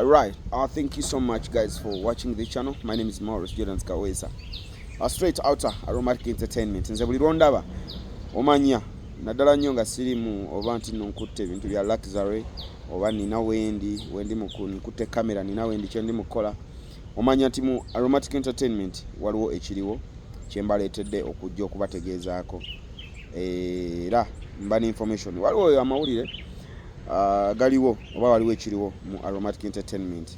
Alright, thank you so much guys for watching this channel. My name is Maurice Jordan Kawesa. Straight outer Aromatic Entertainment. Nze buli lwondaba omanya naddala nnyo nga sirimu oba nti nno nkutte ebintu bya luxury oba nina wendi wendi nkutte kamera, nina wendi kyendi mukukola, omanya nti mu Aromatic Entertainment waliwo ekiriwo kyembaleetedde okujja okubategeezaako, era mba ne information, waliwo amawulire galiwo oba waliwo ekiriwo mu Aromatic Entertainment.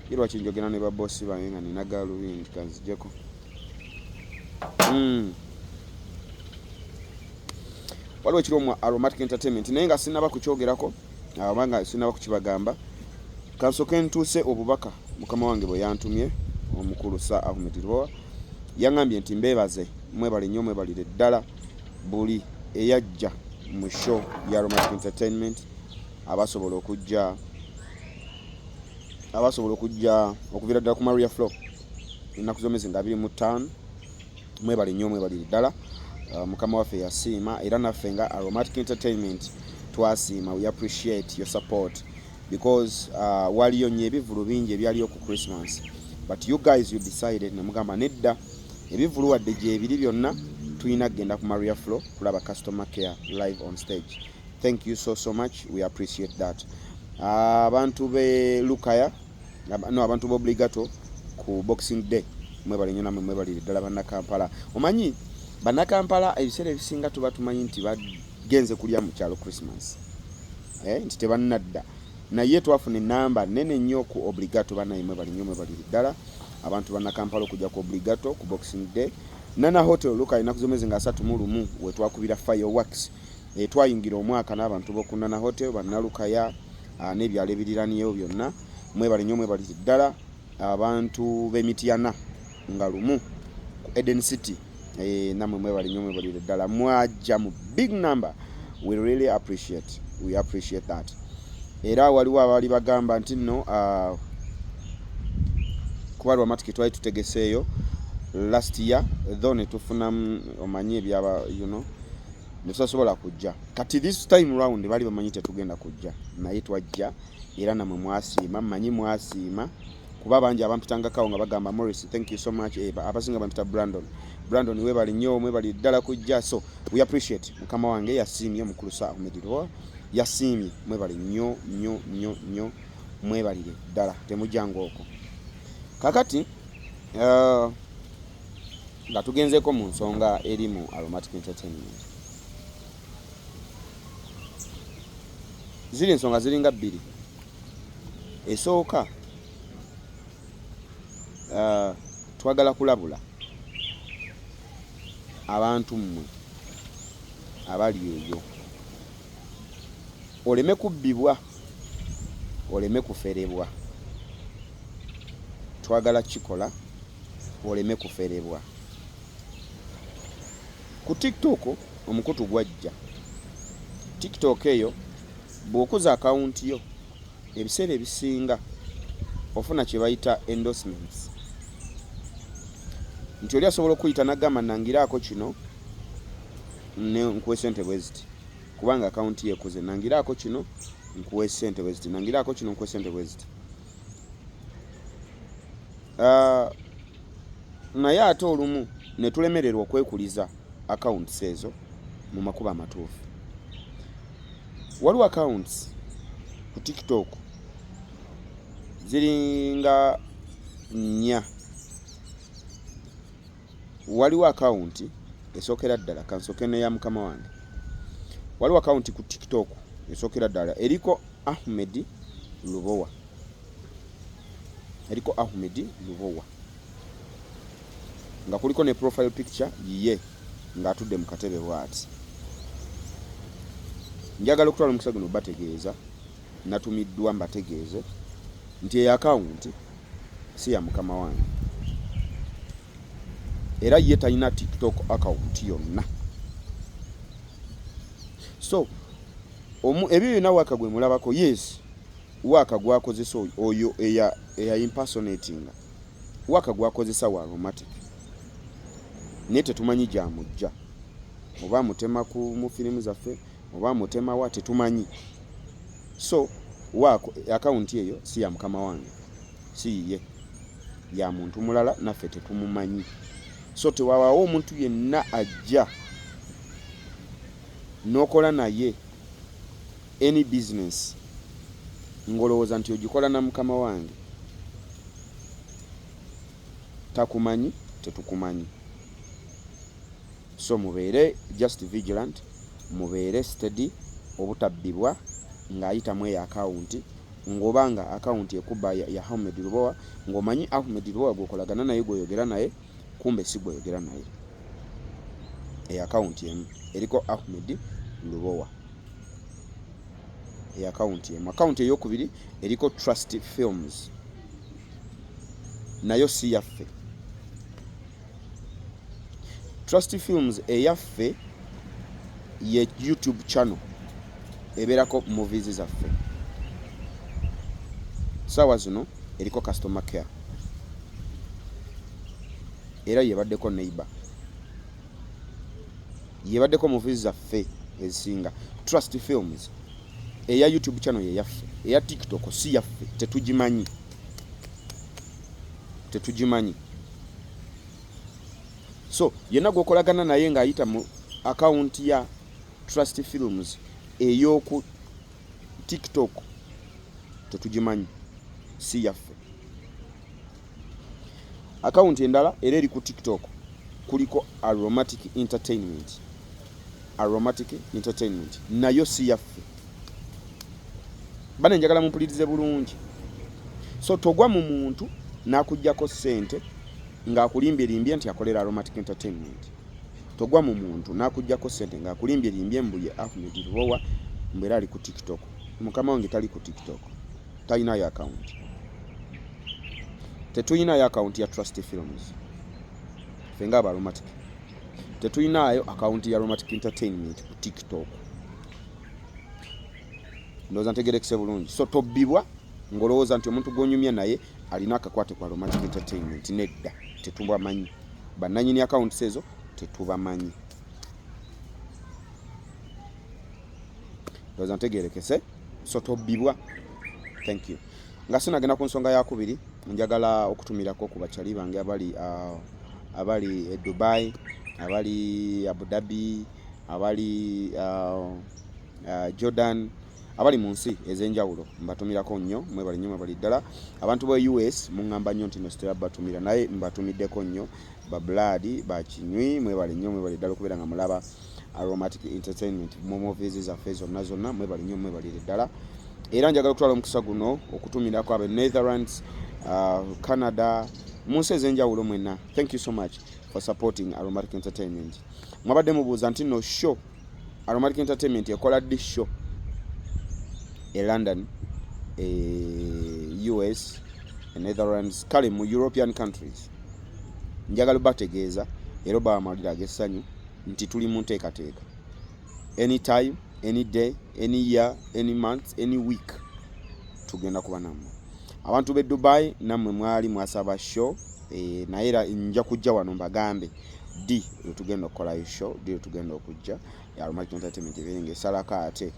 Ye lwaki njogera ne babosi bange nga nina galubindi? Kanzijeko. Waliwo ekiriwo mu Aromatic Entertainment, naye nga sinaba kukyogerako oba nga sinaba kukibagamba, kansooke ntuuse obubaka mukama wange bwe yantumye. Omukulu Sir Ahmed Lubowa yaŋŋambye nti mbeebaze, mwebale nnyo, mwebalire ddala buli eyajja mu show ya Aromatic Entertainment, abasobola okujja okuviira ddala ku Maria Flo ennaku z'omwezi nga 25. Mwebale nnyo, mwebalire ddala. Mukama waffe yasiima, era naffe nga Aromatic Entertainment twasiima. We appreciate your support because waliyo nnyo ebivulu bingi ebyaliyo ku Christmas, but you guys, you decided nemugamba nedda, ebivulu wadde gyebiri byonna, tulina kugenda ku Maria Flo kulaba Customer Care live on stage. Thank you so so much, we appreciate that. Abantu be Lukaya, no, abantu b'Obligato ku Boxing Day, mwebale nnyo namwe, mwebalire ddala. Bannakampala, omanyi Bannakampala ebiseera ebisinga tuba tumanyi nti bagenze kulya mu kyalo Christmas, nti tebannadda, naye twafuna enamba nene nnyo ku Obligato. Bannaye, mwebale nnyo, mwebalire ddala abantu Bannakampala okujja ku Obligato ku Boxing Day. Nana Hotel Luka ennaku z'omwezi nga 31 wetwakubira fireworks, twayingira omwaka n'abantu b'oku Nana Hotel, Bannalukaya n'ebyalo ebiriraaniyewo byonna. Mwebale nnyo, mwebalire ddala. Abantu b'Emityana nga 1 ku Eden City, nammwe mwebale nnyo, mwebalire ddala, mwajja mu big number. We really appreciate, we appreciate that. Era waliwo abaali bagamba nti nno kuba Aromatic twali tutegeseeyo last year, though ne tufunamu omanyi ebyaba ne tutasobola kujja. Kati this time round baali bamanyi tetugenda kujja, naye twajja era namwe mwasiima. Mmanyi mwasiima kuba bangi abampitangakawo nga bagamba, "Morris, thank you so much." Abasinga bampita Brandon. "Brandon, webali nnyo, mwebali ddala kujja." So we appreciate. Mukama wange yasiimye, omukulu Sir Ahmed Lubowa yasiimye. Mwebali nnyo nnyo nnyo nnyo, mwebalire ddala, temujjanga okwo. Kakati nga tugenzeeko mu nsonga eri mu Aromatic Entertainment, ziri ensonga ziringa bbiri. Esooka, twagala kulabula abantu mmwe abali eyo, oleme kubbibwa, oleme kuferebwa. Twagala kikola oleme kuferebwa ku TikTok. Omukutu gwajja TikTok eyo, bw'okuza akawunti yo, ebiseera ebisinga ofuna kye bayita endorsements, nti oli asobola okuyita nagamba, "Nangiraako kino nkuwe sente bwe ziti," kubanga akawunti yekuze. "Nangiraako kino nkuwe sente bwe ziti, nangiraako kino nkuwe sente bwe ziti." Naye ate olumu ne tulemererwa okwekuliza accounts ezo mu makubo amatuufu. Waliwo accounts ku TikTok ziringa nnya. Waliwo akawunti esookera ddala, kansooke neya mukama wange. Waliwo akawunti ku TikTok esookera ddala eriko Ahmed Lubowa, eriko Ahmed Lubowa nga kuliko ne profile picture yiye ng'atudde mu katebe bw'ati. Njagala okutwala omukisa guno bategeeza, natumiddwa mbategeeze nti eyo akawunti si ya mukama wange, era ye talina TikTok account yonna. So ebyo byonna waaka gwe mulabako, yes, waaka gwakozesa oyo eya impersonatinga, waaka gwakozesa wa Aromatic, naye tetumanyi gyamujja, oba amutema ku mu firimu zaffe oba amutemawa, tetumanyi. So Waako akawunti eyo si ya mukama wange, si yiye, ya muntu mulala, naffe tetumumanyi. So tewawaawo omuntu yenna ajja n'okola naye any business ng'olowooza nti ogikola na mukama wange. Takumanyi, tetukumanyi. So mubeere just vigilant, mubeere steady obutabbibwa ng'ayita mu eyo akawunti, ng'oba nga akawunti ekuba ya Ahmed Lubowa, ng'omanyi Ahmed Lubowa gweokolagana naye, gweoyogera naye, kumbe si gweoyogera naye. Eyo akawunti emu eriko Ahmed Lubowa, eyo akawunti emu. Akawunti eyokubiri eriko Trust Films, nayo si yaffe. Trust Films eyaffe ye YouTube channel ebeerako movies zaffe. Saawa zino eriko customer care, era yebaddeko Neighbor, yebaddeko movies zaffe ezisinga. Trust Films eya YouTube channel yeyaffe. Eya TikTok si yaffe, tetugimanyi, tetugimanyi. So yenna gwokolagana naye ng'ayita mu akawunti ya Trust Films ey'oku TikTok, tetugimanyi, si yaffe. Akawunti endala era eri ku TikTok kuliko Aromatic Entertainment. Aromatic Entertainment nayo si yaffe. Bane, njagala mumpulirize bulungi. So togwa mu muntu n'akugjako ssente ng'akulimbyelimbye nti akolera Aromatic Entertainment. Togwa mu muntu n'akugjako ssente ng'akulimbyelimbye mbu ye Ahmed Lubowa, mbu era ali ku TikTok. Mukama wange tali ku TikTok, talinayo akawunti, tetulinayo akawunti ya Trust Films. Ffe nga aba Aromatic tetulinayo akawunti ya Aromatic Entertainment ku TikTok. Ndowooza ntegerekese bulungi. So tobbibwa ng'olowooza nti omuntu gw'onyumya naye alina akakwate ku Aromatic Entertainment. Nedda, tetubamanyi bannanyini accounts ezo, tetubamanyi. Ndowooza ntegerekese. So tobbibwa. Thank you. Nga sinagenda ku nsonga yakubiri, njagala okutumirako ku bakyali bange abali e Dubai, abali Abu Dhabi, abali Jordan, abali mu nsi ez'enjawulo. Mbatumirako nnyo, mwebali nnyo, mwebali ddala. Abantu ba US muŋŋamba nnyo nti no sitera batumira, naye mbatumiddeko nnyo. Babulaadi bakinywi, mwebale nnyo, mwebali ddala okubeera nga mulaba Aromatic Entertainment mu movies zaffe zonna zonna. Mwebale nnyo, mwebalire ddala. Era njagala okutwala omukisa guno okutumirako abe Netherlands, Canada, mu nsi ez'enjawulo mwenna. Thank you so much for supporting Aromatic Entertainment. Mwabadde mubuuza nti no show, Aromatic Entertainment ekola ddi show e London, e US, e Netherlands, kale mu European countries. Njagala bategeeza era oba amawulire ag'essanyu nti tuli mu nteekateeka. Anytime, any day, any year, any month, any week, tugenda kuba nammwe. Abantu b'e Dubai nammwe mwali mwasaba show, naye era nja kujja wano mbagambe ddi lwetugenda okukolayo show, ddi lwetugenda okujja Aromatic Entertainment ebeere ngaesalako ate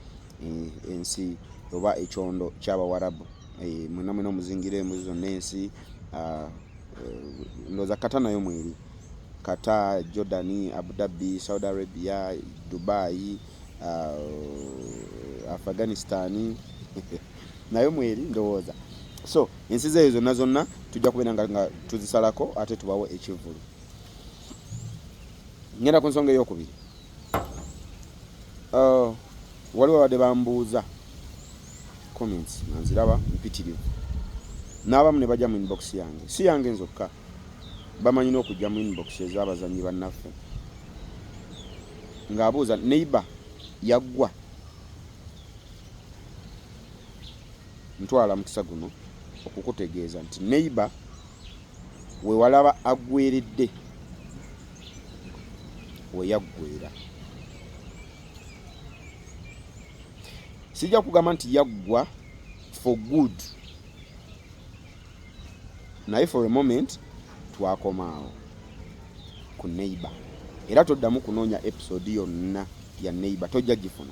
ensi oba ekyondo ky'Abawarabu. Mwena mwena omuzingira embuzi zonna ensi, ndowooza Qatar nayo mweri, Qatar, Jordan, Abu Dhabi, Saudi Arabia, Dubai, Afghanistan nayo mweri ndowooza. So ensi zeeyo zonna zonna tujja kubeera nga tuzisalako ate tubawo ekivvulu. Ngenda ku nsonga eyokubiri. Waliwo abadde bambuuza comments nga nziraba mpitirivu, n'abamu ne bajja mu inbox yange, si yange nzokka, bamanyi n'okujja mu inbox ez'abazanyi bannaffe ng'abuuza, "Neighbor yaggwa?" Ntwala mukisa guno okukutegeeza nti Neighbor we walaba aggweredde we yaggwera. Sijja kugamba nti yaggwa for good, naye for a moment twakomaawo ku Neighbor, era toddamu kunoonya episode yonna ya Neighbor, tojja gifuna.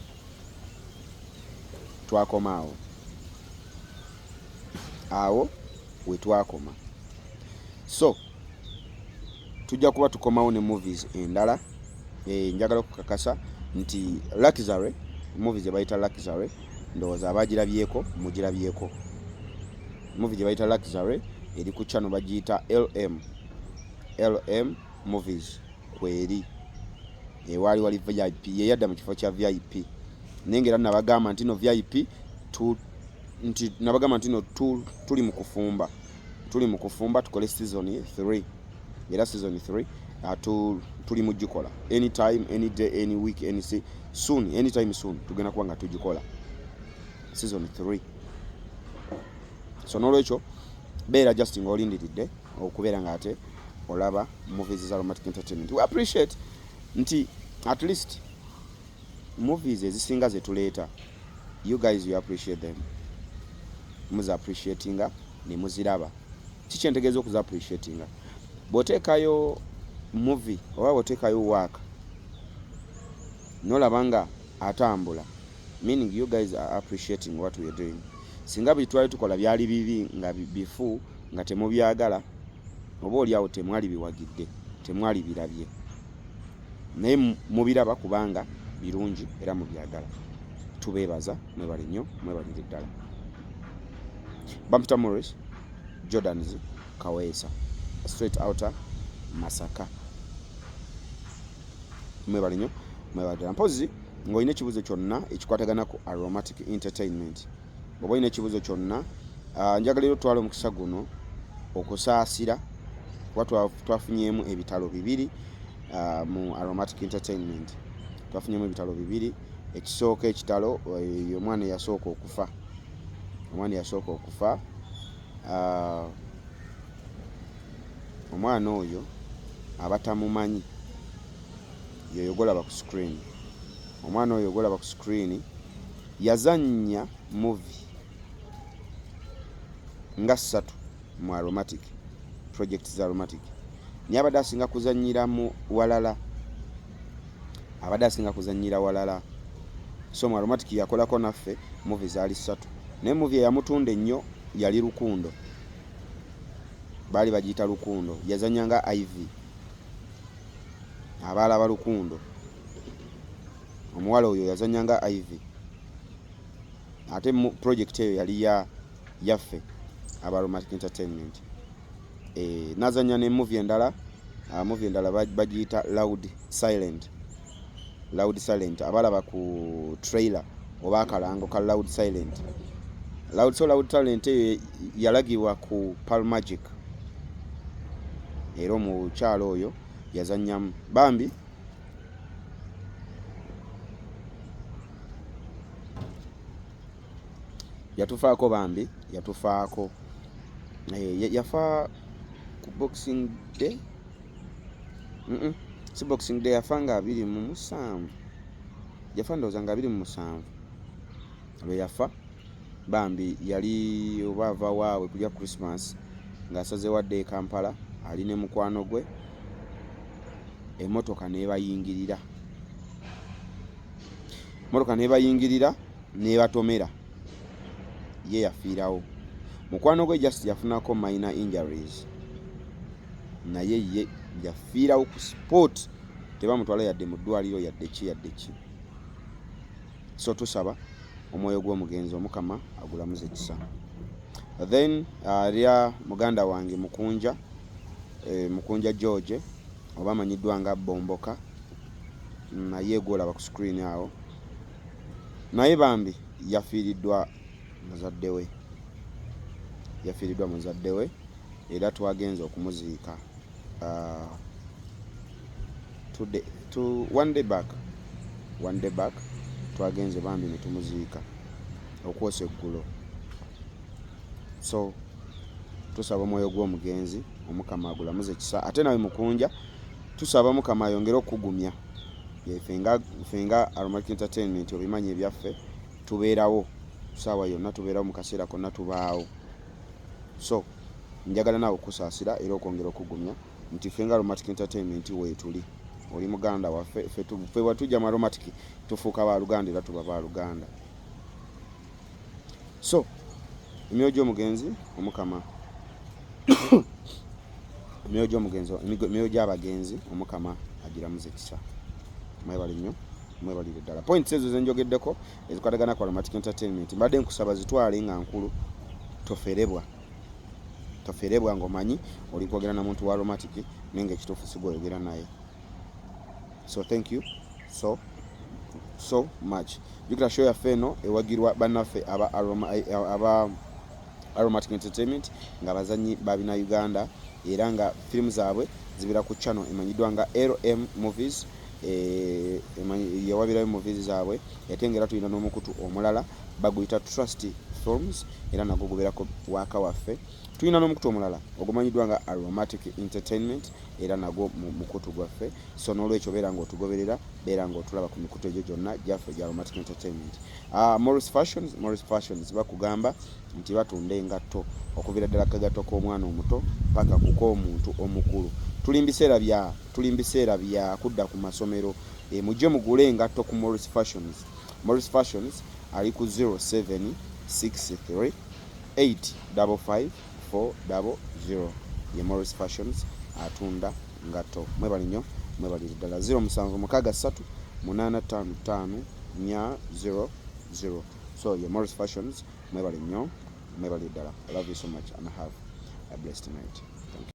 Twakomaawo. Awo wetwakoma. So tujja kuba tukomawo ne movies endala. Njagala okukakasa nti Luxury movie gye bayita Luxury, ndowooza abagirabyeko mugirabyeko. Movie gye bayita Luxury eri ku channel bagiyita LM, LM Movies kweri. Ewaali wali VIP, yeyadda mu kifo kya VIP, naye nga era nabagamba nti no VIP tu, nti nabagamba nti no tuli mu kufumba, tuli mu kufumba tukole season 3, era season 3 tuli mu gikola anytime, any day, any week, any soon, anytime soon tugenda kuba nga tugikola season 3. So n'olwekyo beera just ng'olindiridde okubeera nga ate olaba movies za Aromatic Entertainment. We appreciate nti at least movies ezisinga zetuleeta, you guys, you appreciate them, muzi appreciatinga ne muziraba. Kikyentegeeza okuzi appreciatinga, bw'oteekayo movie oba bw'oteekayo work nolaba nga atambula, meaning you guys are appreciating what we are doing. Singa buli twali tukola byali bibi nga bifu nga temubyagala, oba oliawo temwali biwagidde, temwali birabye, naye mubiraba kubanga birungi era mubyagala. Tubeebaza, mwebale nnyo, mwebalire ddala. Bampita Morris Jordans Kaweesa, straight outer Masaka. Mwebale nnyo, mwebale ddala. Mpozi ng'olina ekibuuzo kyonna ekikwatagana ku Aromatic Entertainment, bw'oba olina ekibuuzo kyonna, njagala era otwala omukisa guno okusaasira kuba twafunyeemu ebitalo bibiri mu Aromatic Entertainment. Twafunyeemu ebitalo bibiri. Ekisooka ekitalo, omwana eyasooka okufa, omwana eyasooka okufa, omwana oyo abatamumanyi yoyo golaba ku screen. Omwana oyo golaba ku screen yazannya movie nga ssatu mu Aromatic, project za Aromatic, naye abadde asinga kuzannyira mu walala, abadde asinga kuzannyira walala. So mu Aromatic yakolako naffe movie zaali ssatu, naye movie eyamutunda ennyo yali Lukundo, baali bagiyita Lukundo. Yazannya nga Iv. Abaalaba Lukundo, omuwala oyo yazannya nga Iv, ate mu project eyo yali ya yaffe aba Aromatic Entertainment. Nazannya ne movie endala, movie endala bagiyita Loud Silent. Loud Silent, abalaba ku trailer oba akalango ka Loud Silent, Loud, so Loud Silent eyo yalagibwa ku Pearl Magic, era omukyalo oyo yazannyamu. Bambi yatufaako, bambi yatufaako. Yafa ku Boxing Day. Si Boxing Day, yafa nga 27, yafa ndowooza nga 27 lwe yafa. Bambi yali oba ava waabwe kulya Christmas ng'asazeewo adde e Kampala, ali ne mukwano gwe, emotoka n'ebayingirira, motoka n'ebayingirira n'ebatomera, ye yafiirawo. Mukwano gwe just yafunako minor injuries, naye ye yafiirawo ku spot, tebamutwala yadde mu ddwaliro, yadde ki, yadde ki. So tusaba omwoyo gw'omugenzi Omukama agulamuze ekisa. Then lya muganda wange Mukunja, Mukunja George oba amanyiddwa nga Bomboka, naye gwolaba ku screen awo, naye bambi yafiiriddwa muzadde we, yafiiriddwa muzadde we, era twagenze okumuziika one day back, one day back twagenze bambi ne tumuziika okwosa eggulo. So tusaba omwoyo gw'omugenzi Omukama agulamuze ekisa, ate nawe Mukunja tusaba Mukama ayongere okukugumya. Ffe nga Aromatic Entertainment, obimanyi ebyaffe, tubeerawo saawa yonna, tubeerawo mu kaseera konna, tubaawo. So njagala naawe okusaasira era okwongera okugumya nti ffe nga Aromatic Entertainment weetuli, oli muganda waffe. Ffe bwetujja mu Aromatic tufuuka baluganda era tuba baluganda. So Emyoyo gy'omugenzi Omukama, emyoyo gy'omugenzi, emyoyo gy'abagenzi Omukama agiramuza ekisa. Mwebale nnyo, mwebalire ddala. Points ezo zenjogeddeko ezikwatagana ku Aromatic Entertainment, mbadde nkusaba zitwale nga nkulu. Toferebwa, toferebwa ng'omanyi oli kwogera na muntu wa Aromatic, naye nga ekituufu si gweoyogera naye. So thank you so so much. Jukira show yaffe eno ewagirwa bannaffe aba Aromatic Entertainment, nga bazanyi babina Uganda, era nga firimu zaabwe zibeera ku channel emanyiddwa nga LM Movies. Yewabirayo movies zaabwe. Ate nga era tulina n'omukutu omulala baguyita Trust Films, era nagwo gubeerako waaka waffe. Tulina n'omukutu omulala ogumanyiddwa nga Aromatic Entertainment, era nagwo mu mukutu gwaffe. So n'olwekyo beera ng'otugoberera, beera ng'otulaba ku mikutu egyo gyonna gyaffe gya Aromatic Entertainment. Morris Fashions, Morris Fashions bakugamba nti batunda engatto okuviira ddala kagatto k'omwana omuto paka kuk'omuntu omukulu. Tuli mu biseera bya kudda ku masomero. Mujje mugule engatto ku Morris Fashions. Morris Fashions ali ku 0763 855 400. Ye Morris Fashions, atunda ngatto. Mwebale nnyo, mwebalire ddala. 0763 855 400. So ye Morris Fashions. Mwebale nnyo, mwebale ddala. I love you so much and have a blessed night.